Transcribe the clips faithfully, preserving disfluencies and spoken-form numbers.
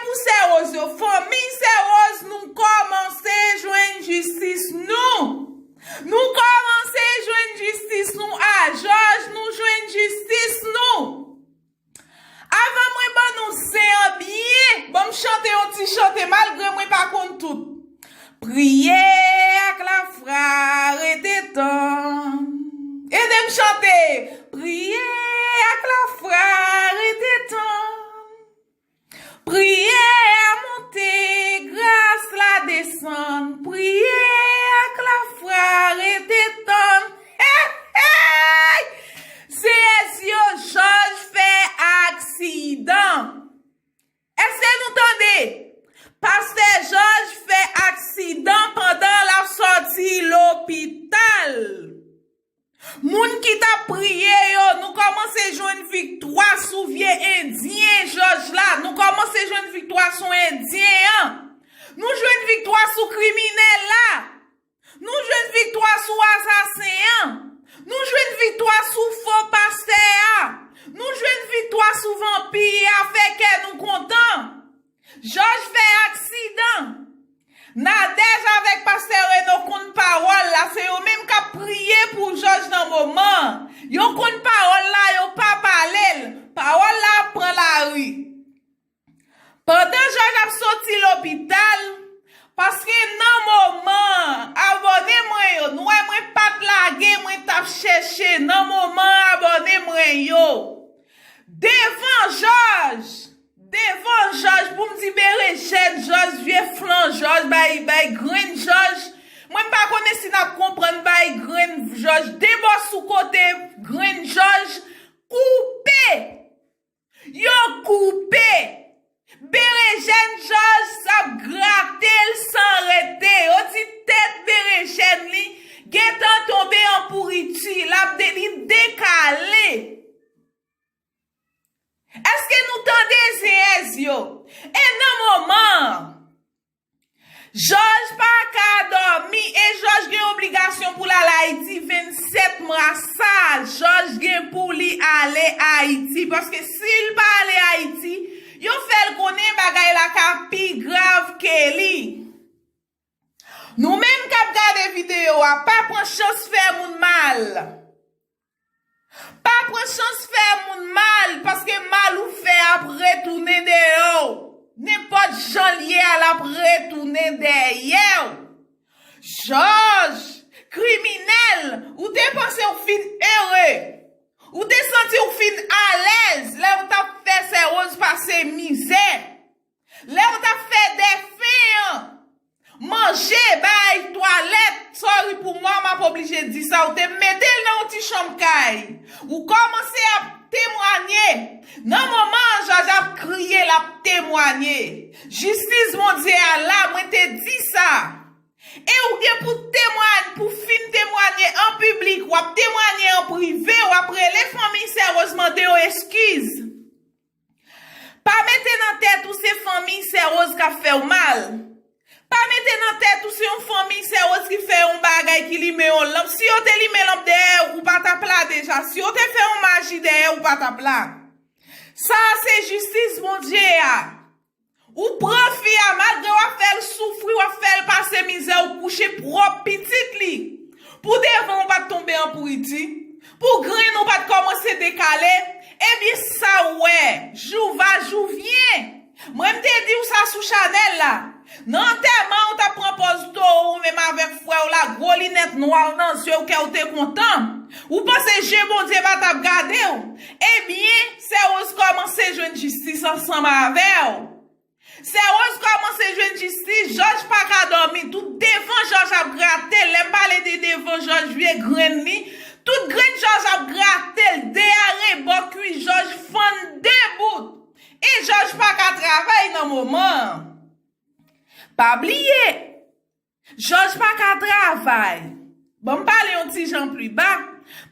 Pou Sè Woz yo, fanmi Sè Woz, nou kòmanse jwenn jistis nou. Nou kòmanse jwenn jistis nou a Jòj, nou jwenn jistis nou. Avan mwen ban nou zen an byen, ban m chante yon ti chante malgre mwen pa konn tout. Priye ak lafwa rete tann. Ede m chante. Priye ak lafwa rete tann. Priyè a monte, gras la desann. Priyè ak lafwa rete tann. Hey, hey! Seyè Zyo, Jòj fè aksidan. Èske nou tande? Pastè Jòj fè aksidan pandan l ap sòti lopital. Moun ki t ap priye yo, nou kòmanse jwenn viktwa sou vye endyen Jòj la. Nou kòmanse jwenn viktwa sou endyen an. Nou jwenn viktwa sou kriminèl la. Nou jwenn viktwa sou asasen an. Nou jwenn viktwa sou fo pastè a. Nou jwenn viktwa sou vanpi a. Fè kè nou kontan. Jòj fè aksidan. Nadège avèk pastè Reno konn pawòl la, se yo menm k ap priye pou Jòj nan moman an. Yo konn pawòl la, yo pa pale l. Pawòl la ap pran lari. Pandan Jòj ap soti lopital, paske nan moman an, abòne mwen yo, nou wè mwen pa t lage, mwen t ap chèche, nan moman an, abòne mwen yo. Devan Jòj, devan Jòj, pou m di berejèn Jòj, vye flan Jòj, bay, bay grenn Jòj. Mwen m pa konnen si n ap konprann bay grenn Jòj. De bò sou kote grenn Jòj koupe. Yo koupe. Berejèn Jòj ap grate l san rete. Yo di tèt berejèn li gentan tonbe an pouriti. L ap de, li dekale. Èske nou tande, Zeyè Zyo? E nan moman an, Jòj pa ka dòmi e Jòj gen obligasyon pou l al Ayiti vennsèt mwa sa a. Jòj gen pou li ale Ayiti, paske si l pa ale Ayiti, yo fè l konnen bagay la ka pi grav ke li. Nou menm k ap gade videyo a, pa pran chans fè moun mal. Pa pran chans fè moun mal, paske mal ou fè ap retounen dèyè w. Nenpòt jan l ye a, l ap retounen dèyè w. Jòj, kriminèl, ou te panse w fin ere. Ou te santi w fin alèz lè w t ap fè Sè Woz pase mizè. Lè w t ap fè dèfen an, manje, bay, twalèt, sorry pou mwa, m ap oblije di sa, ou te mete l nan yon ti chanm kay. Ou kòmanse ap temwanye. Nan moman an, Jòj ap kriye, l ap temwanye. Jistis Bondye a la, mwen te di sa. E ou gen pou temwanye, pou fin temwanye an piblik, w ap temwanye an prive, w ap rele fanmi Sè Woz mande yo eskiz. Pa mete nan tèt ou se fanmi Sè Woz k ap fè w mal. Pa mete nan tèt ou se yon fanmi Sè Woz ki fè yon bagay, ki limen yon lanp. Si yo te limen lanp dèyè ou, ou pa t ap la deja. Si yo te fè yon maji dèyè ou, ou pa t ap la. Sa a se jistis Bondye a. Ou pran fi a, malgre w ap fè l soufri, w ap fè l pase mizè, ou kouche pwòp pitit li. Pou devan ou pa t tonbe an pouriti, pou grenn ou pa t kòmanse dekale, ebyen sa w wè, jou va, jou vyen. Mwen m te di w sa sou chanèl la. Nan antèman, ou t ap pran pòz towo ou menm avèk frè w la, gwo linèt nwa w nan zye w, kè w te kontan. Ou panse je Bondye pa t ap gade w? Ebyen, Sè Woz kòmanse jwenn jistis ansanm avè w. Sè Woz kòmanse jwenn jistis, Jòj pa ka dòmi, tout devan Jòj ap grate l, lè m pale de devan Jòj, vye grenn li, tout grenn Jòj ap grate l, de a rebò, kwi Jòj fann de bout. E Jòj pa ka travay nan moman an. Pa bliye, Jòj pa ka travay. Ban m pale yon ti jan pli ba.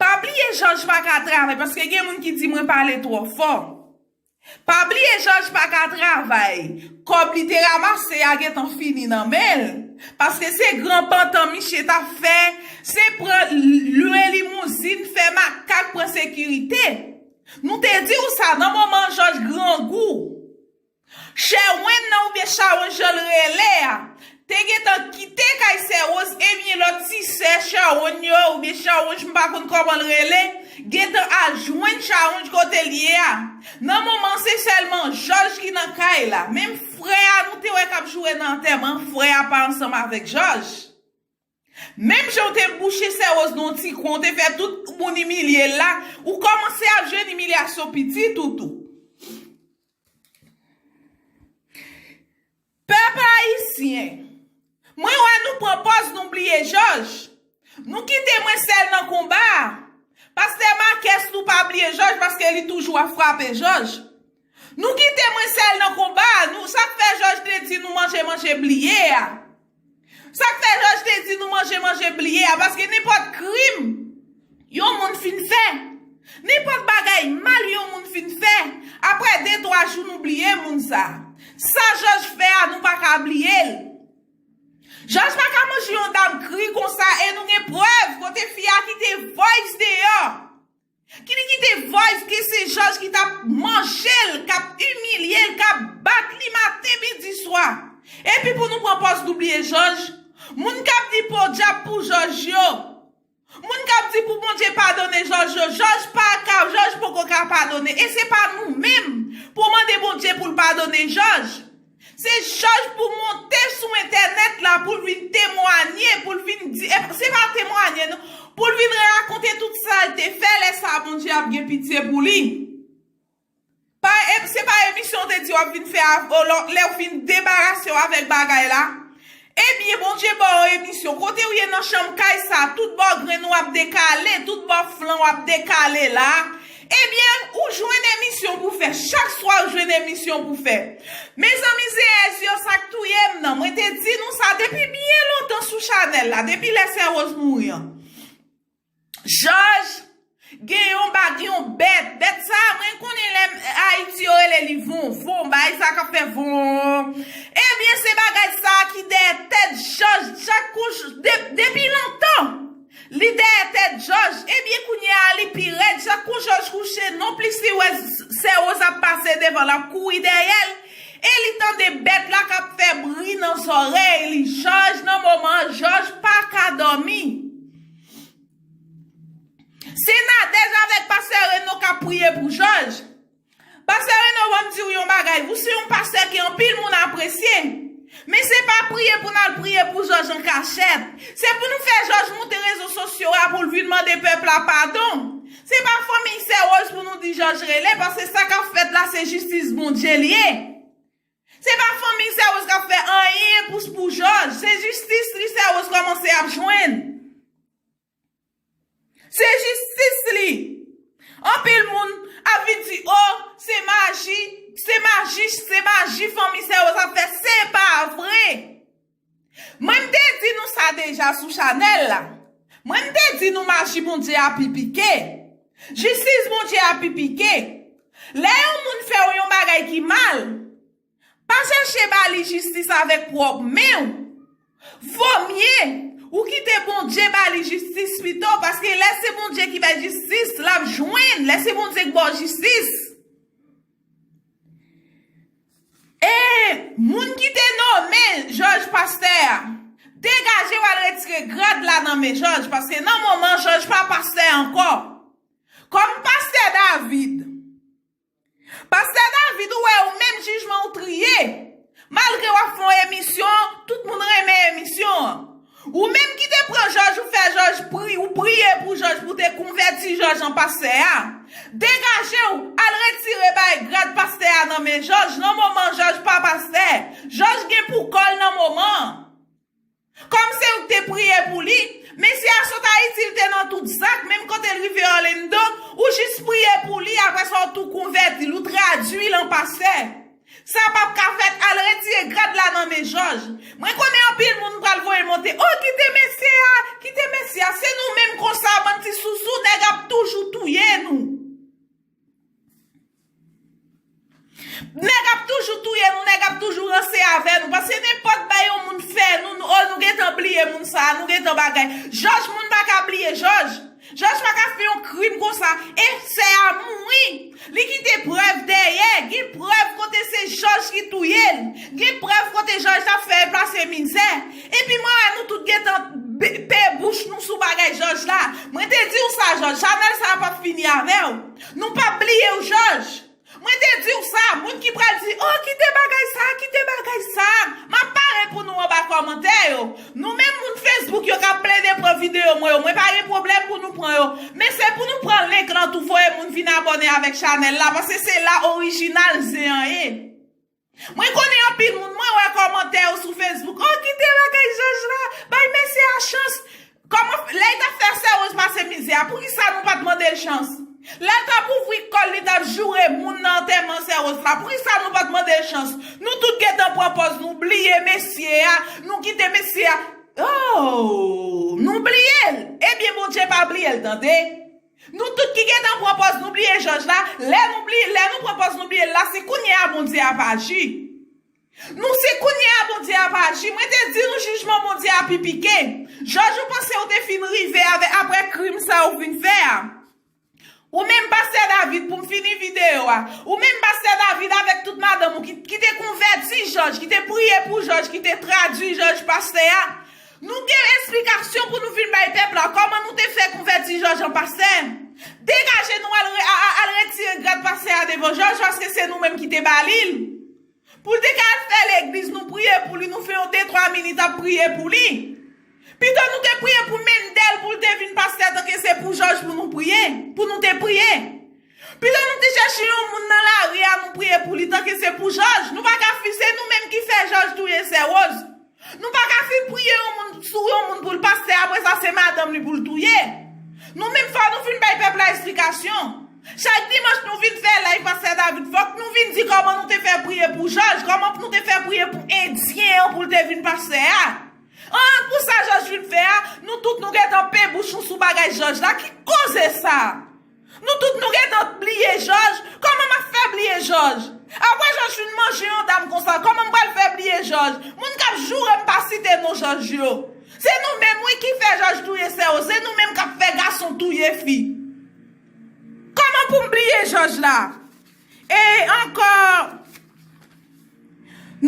Pa bliye Jòj pa ka travay, paske gen moun ki di mwen pale twò fò. Pa bliye Jòj pa ka travay. Kòb li te ranmase a gentan fini nan men l. Paske se gran pantan misye t ap fè, se pran lwe limouzin, fè makak, pran sekirite. Nou te di w sa, nan moman Jòj grangou. Chèwèn nan oubyen Chawonj jan l rele a, te gentan kite kay sè Woz, ebyen lòt ti sè Chawonj yo oubyen Chawonj m pa konn kòman l rele, gentan al jwenn Chawonj kote l ye a. Nan moman se sèlman Jòj ki nan kay la. Menm frè a nou te wè k ap joure nan antèman, frè a pa ansanm avèk Jòj. Menm jan w te bouche sè Woz nan yon ti kwen, w te fè tout moun imilye l la, ou kòmanse ap jwenn imilyasyon pitit ou tou. Pèp ayisyen, mwen wè nou pran pòz nou bliye Jòj. Nou kite mwen sèl nan konba a. Pastè Makès tou pa bliye Jòj paske li toujou ap frape Jòj. Nou kite mwen sèl nan konba a. Nou, sa k fè Jòj te di nou manje, manje, bliye a. Sa k fè Jòj te di nou manje, manje, bliye a, paske nenpòt krim yon moun fin fè, nenpòt bagay mal yon moun fin fè, apre de, twa jou nou bliye moun sa. Sa Jòj fè a, nou pa ka bliye l. Jòj pa ka manje yon dam kri konsa, e nou gen prèv kote fi a kite voice deyò. Ki li kite voice ke se Jòj ki t ap manje l, k ap imilye l, k ap bat li maten, midi, swa. Epi pou nou pran pòz nou bliye Jòj, moun k ap di podyab pou Jòj yo, moun k ap di pou Bondye padone Jòj yo, Jòj pa ka, Jòj poko ka padone. E se pa nou menm pou mande Bondye pou l padone Jòj. Se Jòj pou monte sou entènèt la, pou l vin temwanye, pou l vin di, e, se pa temwanye, non, pou l vin rakonte tout sa l te fè lè sa Bondye ap gen pitye pou li. Pa, e, se pa emisyon w te di w ap vin fè a, o, lò, lè w fin debarase w avèk bagay la. Ebyen, Bondye ba w emisyon. Kote w ye nan chanm kay sa, tout bò grenn ou ap dekale, tout bò flan w ap dekale la. Ebyen, ou jwenn emisyon pou fè. Chak swa, ou jwenn emisyon pou fè. Mezanmi, zeyèz yo, sa k touye m nan. Mwen te di nou sa depi byen lontan sou chanèl la, depi lè sè Woz mouri an. Jòj gen yon bag, yon bèt. Bèt sa, mwen konnen lè Ayiti yo rele li von, von, bay sa k ap fè von. Ebyen, se bagay sa ki dèyè tèt Jòj, chak kou, de-, depi lontan. Li dèyè tèt Jòj. Ebyen, kounye a, li pi rèd. Chak kou Jòj kouche, non plis li wè s-, sè Woz ap pase devan l, ap kouri dèyè l. E li tande bèt la k ap fè bri nan zòrèy li. Jòj, nan moman an, Jòj pa ka dòmi. Se Nadège avèk pastè Reno k ap priye pou Jòj. Pastè Reno, ban m di w yon bagay. Ou se yon pastè ke anpil moun apresye. Men se pa priye pou n al priye pou Jòj an kachèt. Se pou nou fè Jòj moute rezo sosyo a pou l vin mande pèp la padon. Se pa fanmiy sè Woz pou nou di Jòj rele, paske sa k ap fèt la, se jistis Bondye l ye. Se pa fanmiy sè Woz k ap fè anyen pou, pou Jòj. Se jistis li sè Woz kòmanse ap jwenn. Se jistis li. Anpil moun ap vin di, o, se maji, se maji, se maji fanmi sè Woz ap fè. Se pa vre. Mwen m te di nou sa deja sou chanèl la. Mwen m te di nou maji Bondye a pi pike. Jistis Bondye a pi pike. Lè yon moun fè w yon bagay ki mal, pa chèche ba li jistis avèk pwòp men w. Vo mye ou kite Bondye ba li jistis pito, paske lè se Bondye ki bay jistis, l ap jwenn. Lè se Bondye k ba w jistis. E moun ki te nonmen Jòj pastè a, degaje w al retire grad la nan men Jòj, paske nan moman Jòj pa pastè ankò. Kòm pastè David, Pastè David, ou wè ou menm jijman ou triye. Malgre w ap fè yon emisyon, tout moun renmen emisyon an. Ou menm ki te pran Jòj, ou fè Jòj pri, ou priye pou Jòj, pou te konvèti Jòj an pastè a. Degaje w, al retire bay grad pastè a nan men Jòj. Nan moman Jòj pa pastè. Jòj gen pou kò l nan moman an. Kòm se ou k te priye pou li, mesye a sot Ayiti, li te nan tout zak, menm kote l rive Orlando, ou jis priye pou li, apre sa ou tou konvèti l, ou tradui l an pastè. Sa p ap ka fèt, al retire grad la nan men Jòj. Mwen konnen anpil moun pral voye monte, o kite mesye a, kite mesye a, se nou menm konsa, bann ti sousou, nèg ap toujou touye nou. Nèg ap toujou touye nou, nèg ap toujou ranse avè nou. Paske nenpòt bagay yon moun fè nou, nou, o, nou gentan bliye moun sa, nou gentan bagay. Jòj, moun pa ka bliye Jòj. Jòj pa ka fè yon krim konsa. E sè a mouri. Li kite prèv dèyè. Gen prèv kote se Jòj ki touye l. Gen prèv kote Jòj t ap fè l pase mizè. Epi mwen wè nou tout gentan pe bouch nou sou bagay Jòj la. Mwen te di w sa, Jòj. Chanèl sa a p ap fini avè w. Nou p ap bliye w, Jòj. Mwen te di w sa, moun ki pral di, "Oh, kite bagay sa, kite bagay sa." M ap pare pou nou anba kòmantè yo. Nou menm moun Facebook yo k ap plede pran videyo mwen yo, mwen pa gen pwoblèm pou nou pran yo. Men se pou nou pran link lan tou, voye moun vin abòne avèk chanèl la, paske se la orijinal zen an ye. Mwen konnen anpil moun, mwen wè kòmantè yo sou Facebook, "Oh, kite bagay Jòj la, bay mesye a chans." Kòman, lè l t ap fè sè Rose pase mizè a, poukisa nou pa t mande l chans? Lè l t ap ouvri kò l, li t ap joure moun nan antèman sè Rose la, poukisa nou pa t mande l chans? Nou tout gentan pran pòz, nou bliye mesye a, nou kite mesye a. Oh, nou bliye l. Ebyen, Bondye pa bliye l, tande. Nou tout ki gentan pran pòz, nou bliye Jòj la. Lè nou bliye, lè nou pran pòz, nou bliye l la, se kounye a Bondye ap aji. Nou se kounye a Bondye ap aji. Mwen te di nou jijman Bondye a pi pike. Jòj, ou panse ou te fin rive avè, apre krim sa ou vin fè a? Ou menm pastè David, pou m fini videyo a. Ou menm pastè David avèk tout madanm ou ki, ki te konvèti Jòj, ki te priye pou Jòj, ki te tradui Jòj pastè a. Nou gen esplikasyon pou nou vin bay pèp la. Kòman nou te fè konvèti Jòj an pastè? Degaje nou al, re- a- a- al retire grad pastè a devan Jòj, paske se nou menm ki te ba li l. Pou l te ka al fè legliz, nou priye pou li, nou fè yon de twa minit ap priye pou li. Pito nou te priye pou Mendel pou l te vin pastè, tanke se pou Jòj pou nou priye, pou nou te priye. Pito nou te chèche yon moun nan lari a, nou priye pou li, tanke se pou Jòj. Nou pa ka fi, se nou menm ki fè Jòj touye sè Rose. Nou pa ka fin priye yon moun, sou yon moun pou l pastè, apre sa se madanm li pou l touye. Nou menm fò nou fin bay pèp la esplikasyon. Chak dimanch nou vin fè live pastè David, fòk nou vin di kòman nou te fè priye pou Jòj, kòman nou te fè priye pou endyen an pou l te vin pastè a. An, pou sa Jòj vin fè a, nou tout nou gentan pe bouch nou sou bagay Jòj la. Ki koze sa? Nou tout nou gentan bliye Jòj. Kòman m ap fè bliye Jòj? Apre Jòj fin manje yon dam konsa, kòman m pral fè bliye Jòj? Moun k ap joure m pa site non Jòj yo. Se nou menm, wi, ki fè Jòj touye sè yo. Se nou menm k ap fè gason touye fi. Kòman pou m bliye Jòj la? E ankò,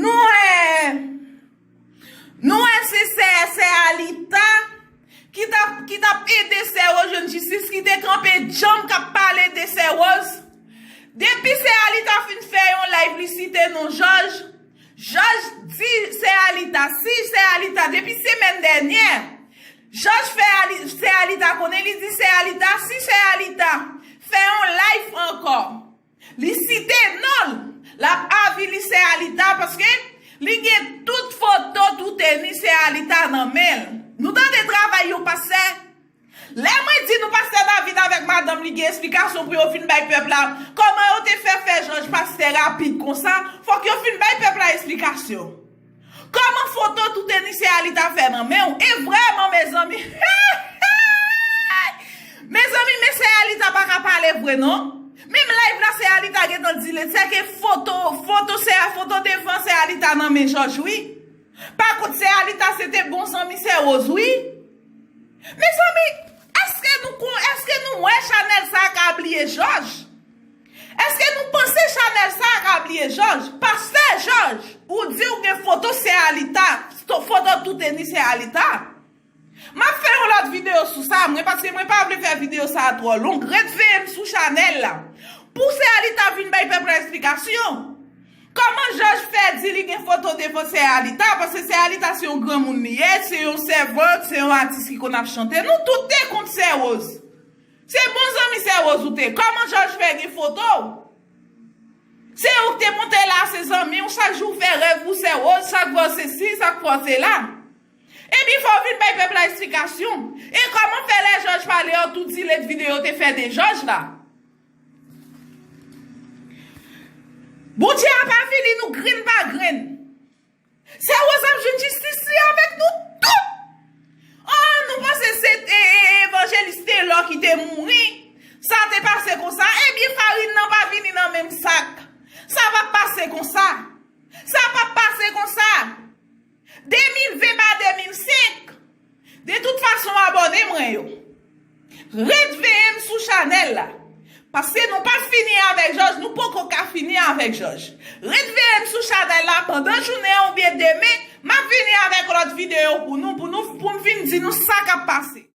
nou wè, nou wè se sè, sè Alita ki t ap, ki t ap ede sè Rose jwenn jistis, ki te kanpe djanm k ap pale de sè Rose. Depi sè Alita fin fè yon live, li site non Jòj. Jòj di sè Alita, si sè Alita, depi semèn dènyè, Jòj fè Ali, sè Alita konnen, li di sè Alita, si sè Alita fè yon live ankò, li site non l, l ap avili sè Alita, paske li gen tout foto tou teni sè Alita nan men l. Nou tande travay yon pastè? Lè mwen di nou pastè David avèk madanm li gen esplikasyon pou yo vin bay pèp la, kòman yo te fè fè Jòj pastè rapid konsa, fòk yo fin bay pèp la esplikasyon. Kòman foto tou teni sè Alita fè nan men w? E vrèman, mezanmi, mezanmi, men sè Alita pa ka pale vre non. Menm live la sè Alita gentan di l, se ke foto, foto sè, foto devan sè Alita nan men Jòj, wi. Pa kont sè Alita se te bon zanmi sè Rose, wi. Mezanmi, èske nou kon, èske nou wè chanèl sa ka bliye Jòj? Èske nou panse chanèl sa ka bliye Jòj? Pastè Jòj, ou di ou gen foto sè Alita, foto tou teni sè Alita. M ap fè yon lòt videyo sou sa, mwen, paske mwen pa vle fè videyo sa a twò long. Ret veye m sou chanèl la. Pou sè Alita vin bay pèp la esplikasyon. Kòman Jòj fè di li gen foto devan sè Alita? Paske sè Alita se yon granmoun li ye, se yon sèvant, se yon atis ki konn ap chante. Nou tout te kont sè Rose. Se bon zanmi sè Rose ou te. Kòman Jòj fè gen foto w? Se ou ki te monte la, se zanmi w, chak jou w fè rèv ou sè Rose, chak fwa w se si, chak fwa w se la. Epi fò w vin bay pèp la esplikasyon. E kòman fè lè Jòj pale yo tou di lèt videyo te fè de Jòj la? Bondye ap avili nou grenn pa grenn. Sè Rose ap jwenn jistis li avèk nou tout. Ah, nou panse se te evanjelis Telò ki te mouri? Sa te pase konsa? Ebyen, farin nan pa vini nan menm sak. Sa p ap pase konsa. Sa p ap pase konsa. De mil ven ba de mil senk. De tout fason, abòne mwen yo. Ret veye m sou chanèl la. Paske nou p ap fini avèk Jòj, nou poko ka fini avèk Jòj. Ret veye m sou chanèl la pandan jounen an oubyen demen, m ap vini avèk lòt videyo pou nou, pou nou, pou m vin di nou sa k ap pase.